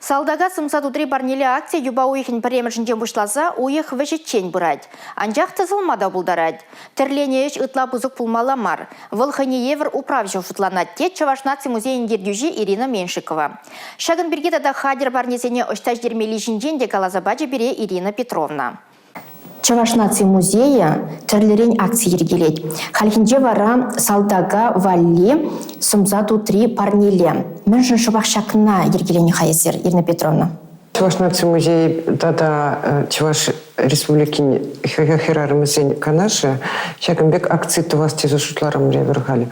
Салтака сӑмса тутри парнеле акци юпа уйӑхӗн пӗрремӗшӗнчен пуҫласа уйӑх вӗҫӗччен пырать. Анчах тӑсӑлма та пултарать. Тӗрленӗ ӗҫ ытла пысӑк пулмалла мар. Вӑл хӑйне евӗр управҫӑ шутланать, тет Чӑваш наци музейӗн ертӳҫи Ирина Меньшикова. Ҫакӑн пирки тата хатӗр парнесене ӑҫта ҫитермелли ҫинчен те каласа пачӗ пире Ирина Петровна. Чӑваш наци музейӗ тӗрлӗрен акци йӗркелет. Хальхинче вара салтака валли сӑмса тутри парнеле. Мӗншӗн шӑпах ҫакна йӗркеленӗ-ха эсир, Ирина Петровна? Чӑваш наци музейӗ тата Чӑваш Республикин хӗрарӑмӗсен канашӗ ҫакӑн пек акци тӑвас тесе шутларӑмӑр эпир халь.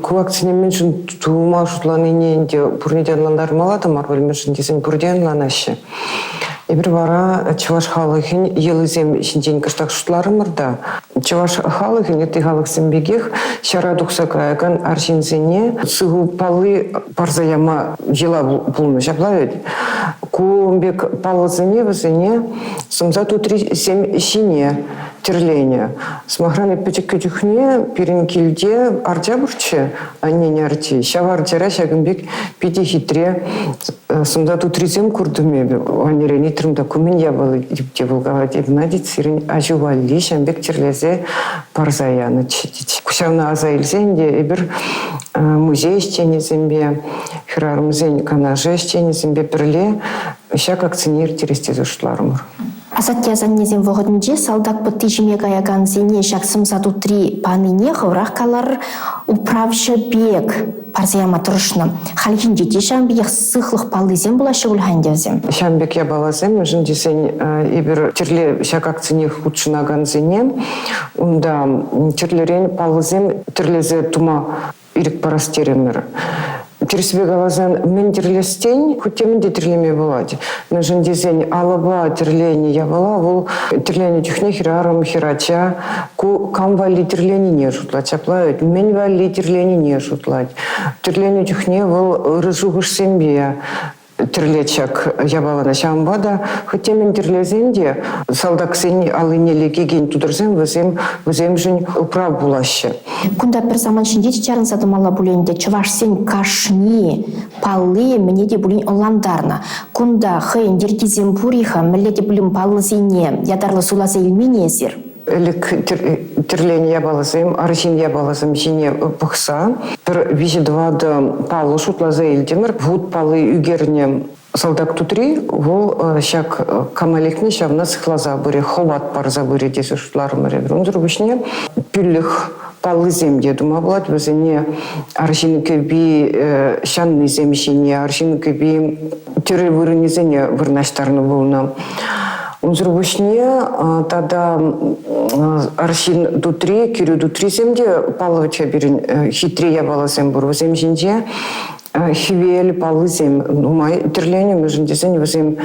Ку акцине мӗншӗн тума шутланине ӗнтӗ пурне те ӑнлантармалла та мар пуль, мӗншӗн тесен пурте ӑнланаҫҫӗ. Эпир вара чӑваш халӑхӗн йӑлисем ҫинчен кӑштах шутларӑмӑр та чӑваш халӑхӗн ытти халӑхсем пекех ҫара тухса каякан арҫынсене сыху палли парса яма йӑла пулнӑ ҫапла вӗт. Ку пек паллӑсене вӗсене сӑмса тутрисем ҫине тӗрленӗ. Сӑмахран, пӗчӗккӗ чухне пирӗн килте арча пурччӗ, аннен арчи. Ҫав арчара ҫакӑн пек питӗ хитре сӑмса тутрисем куртӑм эпӗ. Аннерен ыйтрӑм та, ку мӗн япали те вӑл калать, эп Надя сирӗн аҫу валли ҫавӑн пек тӗрлесе парса янӑччӗ тет. Ҫавна аса илсен те эпир музей ӗҫченӗсемпе, хӗрарӑмсен канашӗ ӗҫченӗсемпе пӗрле ҫак акцине ирттерес тесе шутларӑмӑр. Асатте-асаннесем вӑхӑтӗнче салтак пӑтти ҫиме каякансене ҫак сӑмса тутри панине хӑвӑрах калар, управҫӑ пек парса яма тӑрӑшнӑ. Хальхинче те ҫавӑн пекех сыхлӑх паллисем пулаҫҫӗ пуль-ха ӗнтӗ вӗсем. Ҫавӑн пек япаласем, мӗншӗн тесен эпир тӗрлӗ ҫак акцине хутшӑнакансене унта тӗрлӗрен паллӑсем тӗрлесе тума ирӗк парас терӗмӗр. Тӗрӗспе каласан, мӗн тӗрлес-тен, хуть те мӗн те тӗрлеме пулать. Мӗншӗн тесен алӑпа тӗрленӗ япала вӑл тӗрленӗ чухне хӗрарӑм, хӗрача ку кам валли тӗрленине шутлать. Ҫапла вӗт, мӗн валли тӗрленине шутлать. Тӗрленӗ чухне вӑл ырӑ шухӑшсемпе тӗрлет ҫак япалана. Ҫавӑнпа та хӑть темӗн тӗрлесен те салтаксен аллине лекекен тутӑрсем вӗсем вӗсемшӗн управ пулаҫҫӗ. Кунта пӗр самант ҫинче те чарӑнса тӑмалла пуль ӗнтӗ. Чӑвашсен кашни палли мӗне те пулин ӑнлантарнӑ. Кунта хӑйӗн йӗркисем пур-и-ха, мӗнле те пулин паллӑсене ятарлӑ суйласа илмен-и эсир? Ӗлӗк тӗрленӗ япаласем, арҫын япаласем ҫине пӑхса пӗр виҫӗ-тӑватӑ паллӑ шутласа илтӗмӗр. Вут палли ӳкернӗ салтак тутри вӑл ҫак кама лекнӗ ҫавна сыхласа пырӗ, хӑват парса пырӗ тесе шутларӑмӑр эпир. Унсӑр пуҫне пӳлӗх паллисем те тума пулать. Вӗсене арҫын кӗпи ҫаннисем ҫине, арҫын кӗпи тӗрӗ вырӑнӗсене вырнаҫтарнӑ пулнӑ. Унсӑр пуҫне тата арҫын тутри, кӳрӳ тутрисем те паллӑ вӗт-ха пирӗн хитре япаласем пур. Вӗсем ҫинче хӗвел паллисем нумай тӗрленӗ, мӗншӗн тесен вӗсем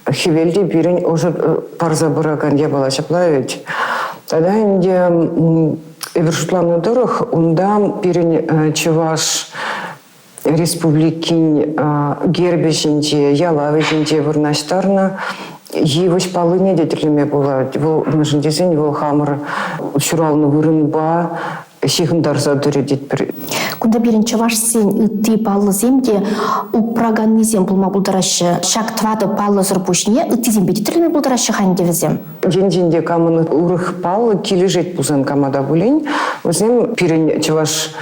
хӗвел те пирӗн ӑшӑ парса пыракан япала ҫапла вӗт. Тата ӗнтӗ эпир шутланӑ тӑрӑх унта пирӗн чӑваш республикин гербӗ ҫинче, ялавӗ ҫинче вырнаҫтарнӑ йывӑҫ паллине те тӗрлеме пулать. Вӑл мӗншӗн тесен вӑл хамӑр ҫуралнӑ вырӑнпа ҫыхӑнтарса тӑрӗ тетпӗр. Кунта пирӗн чӑвашсен ытти паллӑсем те упраканнисем пулма пултараҫҫӗ. Ҫак тӑватӑ паллӑсӑр пуҫне ыттисемпе те тӗрлеме пултараҫҫӗ-ха ӗнтӗ вӗсем. Енчен те камӑн урӑх паллӑ килӗшет пулсан кама та пулин, вӗсем пирӗн чӑваш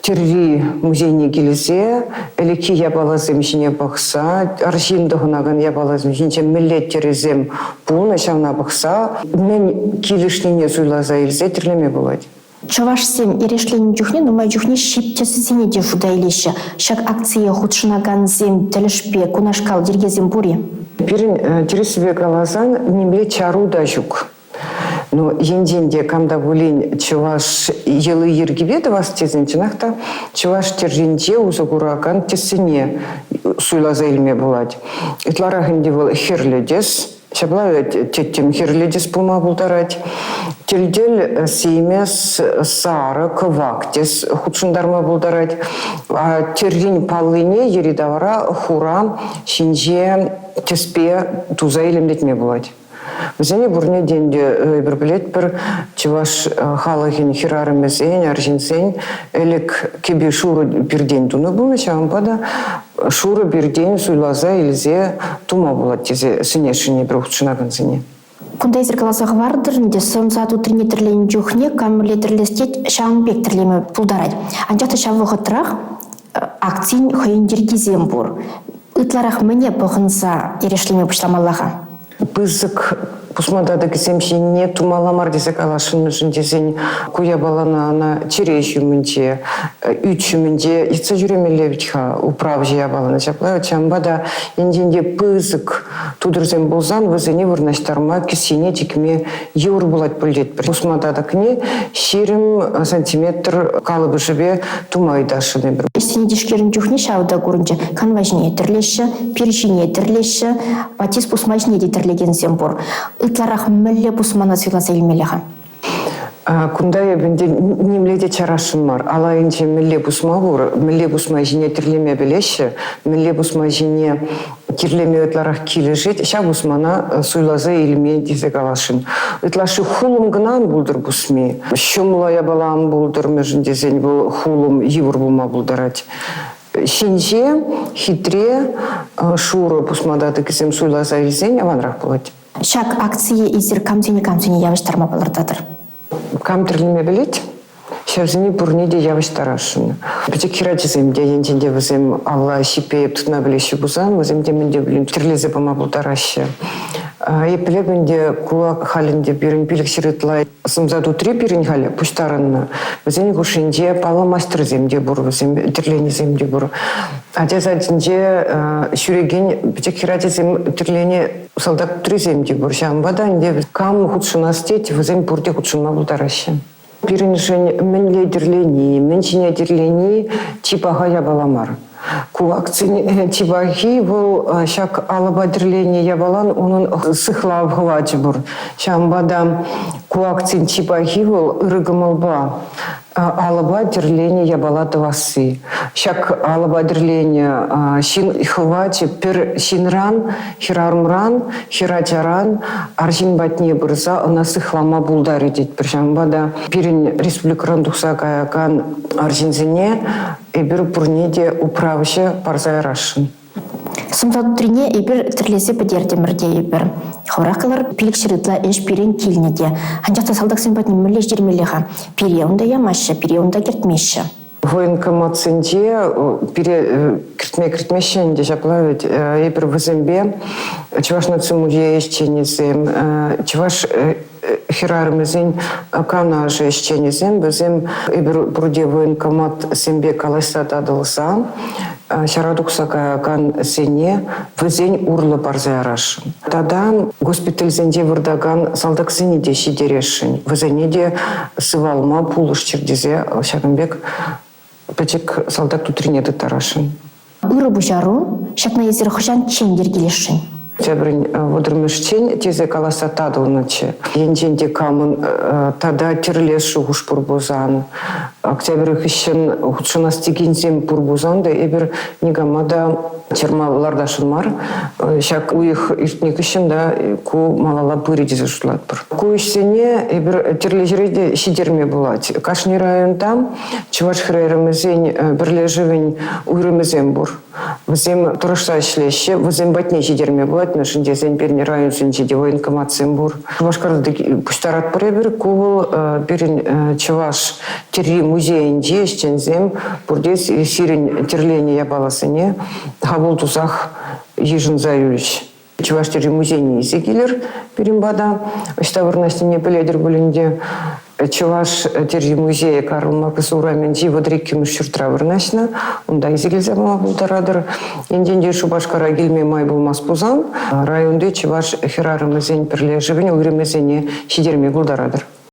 тӗрри музейне килсе ӗлӗкхи япаласем ҫине пӑхса, арҫын тӑхӑнакан япаласем ҫинче мӗнле тӗрӗсем пулнӑ, ҫавна пӑхса мӗн килӗшнине суйласа илсе тӗрлеме пулать. Чӑвашсем эрешленнӗ чухне нумай чухне ҫип тӗсӗсене те шута илеҫҫӗ. Ҫак акцие хутшӑнакансем тӗлӗшпе кунашкал йӗркесем пур-и? Пирӗн тӗрӗссипе каласан нимле чару та ҫук. Ну, енчен те кам та пулин чӑваш йӑли-йӗркипе тӑвас тесен, чӑнах та чӑваш тӗрринче усӑ куракан тӗссене суйласа илме пулать. Ытларах ӗнтӗ вӑл хӗрлӗ тӗс, Ҫапла тӗттӗм хӗрлӗ тӗс пулма пултарать. Тӗл-тӗл симӗс, сарӑ, кӑвак тӗс хутшӑнтарма пултарать. Тӗррин паллине йӗри-тавра хура ҫинҫе тӗспе туса илемлетме пулать. Вӗсене пурне те ӗнтӗ эпир пӗлетпӗр, чӑваш халӑхӗн хӗрарӑмӗсен, арҫынсен ӗлӗк кӗпи шурӑ пиртен тунӑ пулнӑ, ҫавӑнпа та шурӑ пиртен суйласа илсе тума пулать тесе сӗнесшӗн эпир хутшӑнакансене. Кунта эсир каласа хӑвартӑр ӗнтӗ, сӑмса тутрине тӗрленӗ чухне кам мӗнле тӗрлес тет, ҫавӑн пек тӗрлеме пултарать. Анчах та ҫав вӑхӑтрах акцин хӑйӗн йӗркисем пур. Ытларах мӗне пӑхӑнса эрешлеме пуҫламалла-ха? Пысӑк пусма татӑкӗсем ҫине тумалла мар тесе каласшӑн, мӗншӗн тесен ку япалана ӑна чӗре ҫумӗнче, ӳт ҫумӗнче йӑтса ҫӳремелле вӗт-ха управҫӑ япалана ҫапла. Ҫавӑнпа та енчен те пысӑк тутӑрсем пулсан вӗсене вырнаҫтарма, кӗсьене чикме йывӑр пулать пуль тетпӗр. Пусма татӑкне 20 сантиметр калӑпӑшӗпе тума ыйтасшӑн эпир. Ӗҫсене тишкернӗ чухне ҫав та курӑнчӗ. Канва ҫине тӗрлеҫҫӗ, пир ҫине тӗрлеҫҫӗ, батист пусма ҫине те тӗрлекенсем пур. Ытларах мӗнле пусмана суйласа илмелле-ха? Кунта эп ӗнтӗ нимле те чарасшӑн мар. Ал айӗнче мӗнле пусма пур, мӗнле пусма ҫине тӗрлеме пӗлеҫҫӗ, мӗнле пусма ҫине тӗрлеме ытларах килӗшет, ҫав пусмана суйласа илме тесе каласшӑн. Ытлашши хулӑм кӑна ан пултӑр пусми. Ҫӑмӑл япала ан пултӑр, мӗншӗн тесен вӑл хулӑм йывӑр пулма пултарать. Ҫинҫе, хитре, шурӑ пусма татӑкӗсем суйласа илсен аванрах пулать. Ҫак акцие эсир камсене-камсене явӑҫтарма палӑртатӑр? Кам тӗрлеме пӗлет, ҫавсене пурне те явӑҫтарасшӑн. Пӗчӗк хӗрачасем те, енчен те вӗсем алла ҫиппе тытма пӗлеҫҫӗ пулсан, вӗсем те мӗн те пулин тӗрлесе пама пултараҫҫӗ. Эп пӗлеп ӗнтӗ, кулак халь ӗнтӗ пирӗн 500 ытла сӑмса тутри пирӗн халь пуҫтарӑннӑ. Вӗсен хушшинче паллӑ маҫтӑрсем те пур, вӗсем тӗрленисем те пур. Ача садӗнче ҫӳрекен пӗчӗк хӗрачасем тӗрленӗ салтак тутрисем те пур. Ҫавӑнпа та ӗнтӗ кам хутшӑнас тет, вӗсем пурте хутшӑнма пултараҫҫӗ. Пирӗншӗн мӗнле тӗрлени, мӗн ҫине тӗрлени чи паха япала мар. Ку акцин чи пахи вӑл ҫак алӑпа тӗрленӗ япалан унӑн сыхлав хӑвачӗ пур. Ҫавӑнпа та ку акцин чи пахи вӑл ырӑ кӑмӑлпа алӑпа тӗрленӗ япала тӑвасси. Ҫак алӑпа тӗрленӗ ҫын хӑвачӗ пӗр ҫынран, хӗрарӑмран, хӗрачаран арҫын патне пырса ӑна сыхлама пултарӗ тетпӗр. Ҫавӑнпа та пирӗн республикӑран тухса каякан арҫынсене эпир пурне те управҫӑ парса ярасшӑн. Сӑмса тутрине эпир тӗрлесе пӗтертӗмӗр тейӗпӗр. Хӑвӑрах калар, 500 ытла ӗҫ пирӗн килнӗ те. Анчах та салтаксем патне мӗнле ҫитермелле-ха? Пире унта ямаҫҫӗ, пире унта кӗртмеҫҫӗ. Военкоматсенче пире кӗртме кӗртмеҫҫӗ ӗнтӗ ҫапла вӗт. Эпир вӗсемпе Чӑваш наци музейӗ ӗҫченӗсем, Чӑваш хӗрарӑмӗсен канашӗ ӗҫченӗсем, вӗсем эпир пурте военкоматсемпе калаҫса татӑлса ҫара тухса каякансене вӗсен урлӑ парса ярасшӑн. Тата госпитальсенче выртакан салтаксене те ҫитересшӗн. Вӗсене те сывалма пулӑшчӑр тесе ҫакӑн пек пӗчӗк салтак тутрине тыттарасшӑн. Ырӑ пуҫару ҫакна эсир хӑҫанччен йӗркелесшӗн? Теприн вӑтӑрмӗшчен тесе каласа татӑлнӑччӗ. Енчен те камӑн тата тӗрлес шухӑш пур пулсан, октябрь хыҫҫӑн хутшӑнас текенсем пур пулсан та эпир никама та чӑрмав лартасшӑн мар. Ҫак уйӑх иртнӗ хыҫҫӑн та ку малалла пырӗ тесе шутлатпӑр. Ку ӗҫсене эпир тӗрлӗ ҫӗре те ҫитерме пулать. Кашни районта чӑваш хӗрарӑмӗсен пӗрлешӗвӗн уйрӑмӗсем пур. Вӗсем тӑрӑшса ӗҫлеҫҫӗ, вӗсем патне ҫитерме пулать, мӗншӗн тесен пирӗн районсенче те военкоматсем пур. Шупашкарта пуҫтаратпӑр эпир. Ку вӑл пирӗн чӑваш тӗрри музейӗнчи ӗҫченсем пурте сирӗн тӗрленӗ япаласене хапӑл тусах йышӑнса юлӗҫ. Чӑваш тӗрри музейне илсе килӗр пирӗн пата. Ӑҫта вырнаҫнине пӗлетӗр пулин те. Чӑваш тӗрри музейӗ Карл Маркс урамӗнчи 32-мӗш ҫуртра вырнаҫнӑ. Унта илсе килсе пама пултаратӑр. Енчен те Шупашкара килме май пулмасть пулсан районти чӑваш хӗрарӑмӗсен пӗрлешӗвӗн уйрӑмӗсене ҫитерме пултаратӑр.